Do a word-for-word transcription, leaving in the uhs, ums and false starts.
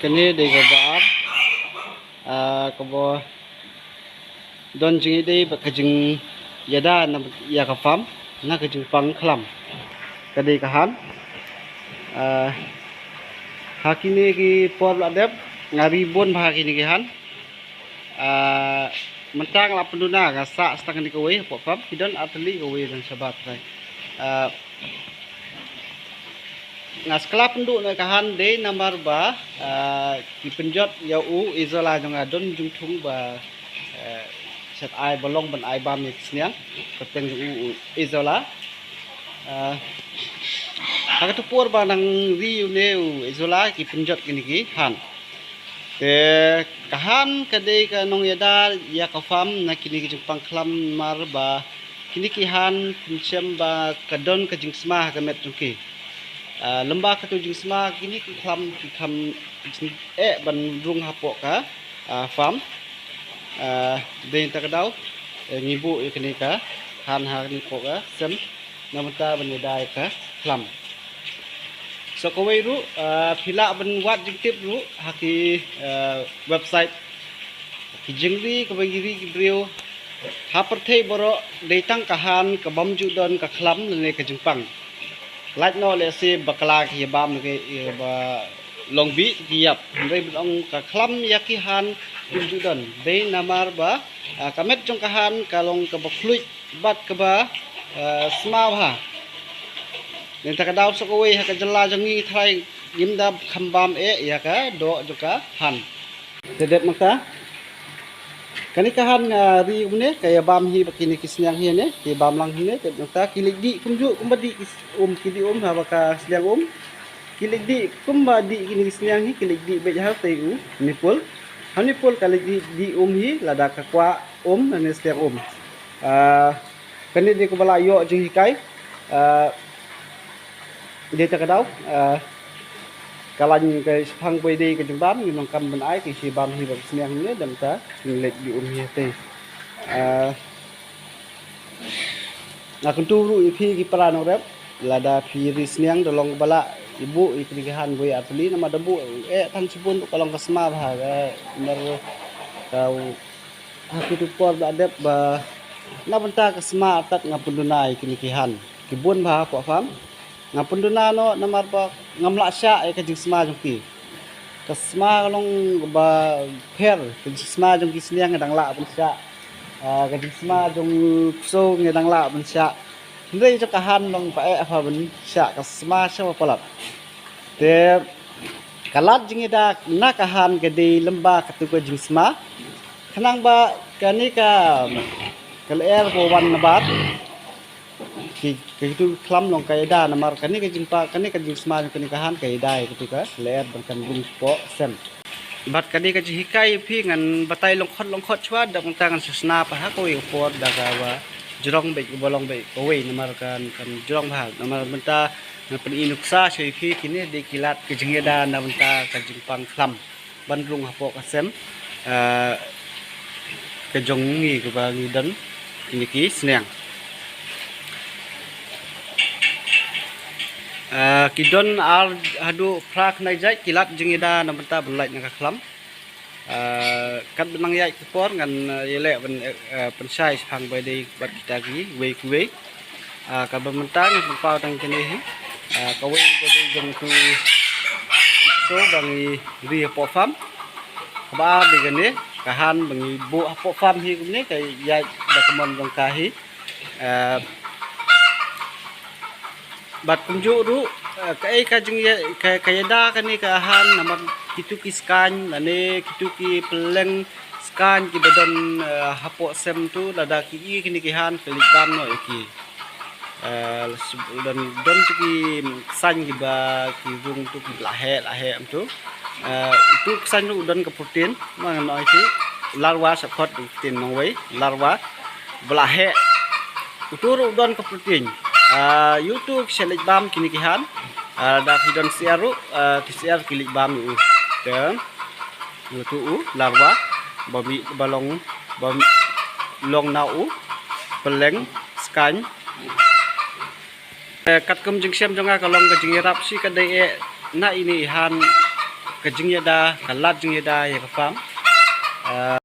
Kane dei kaba ar, ah, kaba don jingïadei bad ka jingïada na ïa ka farm na ka jingpang khlam. Ka dei ka han. Ah, ha kine ki por la dep nga ri bun bha ha kine ki han. Ah, mynta nga la pynduna, nga sah sa tang kane kawei hapoh farm, ki don ar tylli, kawei don shabar trai. Ah, nga sa kylla pynduh na ka han dei namar ba, ah, ki pynjot ïa u Izola jong nga, don jingthung ba, eh, shet ai ba long ban ai bam ïa ki sniang, kyrteng jong u, u Izola. Ah, ha katu por ba nang ri ïa une u Izola ki pynjot kine ki han. Te ka han ka dei ka nongïada ïa ka farm na kine ki jingpang khlam namar ba kine ki han pynjem ba ka don ka jingsma ha ka met jong ki. Ah, lymba katu jingsma kine ki khlam ki kham eh ban rung hapoh ka, ah, farm. Ah, dei ta ka daw, eh, ngi buh ïa kane ka han ha kane hapoh ka sem na mynta ban ïada ïa ka khlam. So kawei ruh, ah, phi lah ban wad jingtip ruh ha ki, ah, website. Ki jingri kaba ngi ri ki briew ha pyrthei baroh dei tang ka han ka bym ju don ka khlam lane ka jingpang. Lait noh lehse bakla ki ïa bam ki ïa ba long bih ki ïap. Hynrei ban ong ka khlam ïa ki han kim ju don. Dei namar ba, ah, ka met jong ka han ka long kaba khluit bad kaba, ah, sma bha. Nangta ka daw sa kawei ha ka jylla jong ngi trai ngim da kham bam eh ïa ka doh jong ka han. Te dep nangta kane ka han nga ri kumne ka ïa bam hi ba kine ki sniang hi ne, ki bam lang hi ne, te nangta ki leit dih kumjuh kumba dih ki s-, um, ki dih um ha ba ka sniang um. Ki leit dih kumba dih kine ki sniang hi, ki leit dih beit ha tei u nipul. Ha nipul ka leit dih, dih um hi lada ka kwah um lane sniang um. Ah, kane dei kaba la ïoh jinghikai. Ah, dei ta ka daw, ah, ka lain ka shipang boi dei ka jingbam, ngi nang kam ban ai ki shi bam hi ba sniang ne dam ta, ngi leit dih um hi tei. Ah, nga kyntu ruh ïa phi ki para nongrep, lada phi ri sniang da long ba la i buh ïa kine ki han boi ar tylli namar da buh eh than shibun ruh ka long ka sma bha ka namar ka ha kitu por ba dep ba na bynta ka sma artat nga pynduna ïa kine ki han. Ki bun bha hapoh farm. Nga pynduna noh namar ba ngam lah shah ïa ka jingsma jong ki. Ka sma ka long ba pher, ka jingsma jong ki sniang nga dang lah ban shah. Ah, ka jingsma jong ksew nga dang lah ban shah. Hynrei jong ka han long ba eh ha ban shah ka sma sha ba palat. Te ka lad jingïada na ka han ka dei lymba katu ka jingsma. Khnang ba kane ka, ka lyer ba wan na bar. Ki, kitu khlam long ka ïada namar kane ka jingpa, kane ka jingsma jong kane ka han ka ïada ïa kitu ka lyer ban kan rung shapoh sem. Bad kane ka jinghikai ïa phi ngan batai lyngkhot lyngkhot shuwa, da mynta ngan sa sngap ha kawei ka por da kaba jrong beit kaba long beit kawei namar kan, kan jrong bha namar mynta ngan pyni nuksa sha ïa phi kine dei ki lad ka jingïada na bynta ka jingpang khlam ban rung hapoh ka sem, eh, ka jong ngi kaba ngi don kine ki sniang. Eh, ki don ar haduh phra khyndai jait ki lad jingïada na bynta ban lait na ka khlam. Eh, katba nang ïaid ka por ngan, eh, ïaleh ban, eh, pynshai shaphang ba dei bad kita kiwei kiwei. Ah, kaba mynta ngan pynpaw tang kane hi. Ah, kawei ba dei jong utu u ksew ba ngi ri hapoh farm. Kaba ar dei kane ka han ba ngi buh hapoh farm hi kumne ka ïaid da ka mon jong ka hi. Ah, bad kumjuh ruh, ah, kaei ka jingïa, ka, ka ïada kane ka han namar kitu ki skaiñ lane kitu ki pylleng skaiñ kiba don, ah, hapoh sem tu lada ki i kine ki han ki leit bam noh ïa ki. Eh, don, don tu ki saiñ kiba ki rung tu kiba la heh la heh tu. Eh, utu u saiñ ruh u don ka protein, ma ngan ong ïa phi, larva, sa khot protein nongwei, larva ba la heh. Utu ruh u don ka protein. Eh, ïa utu ki sa leit bam kine ki han. Eh, da phi don syiar ruh, eh, ki syiar ki leit bam ïa u. Te utu u larva ba mih, ba long, ba long na u pylleng skaiñ. Eh, katkum jingshem jong nga ka long ka jingïarap shi ka dei eh na ine i han ka jingïada, ka lad jingïada ïa ka farm. Ah,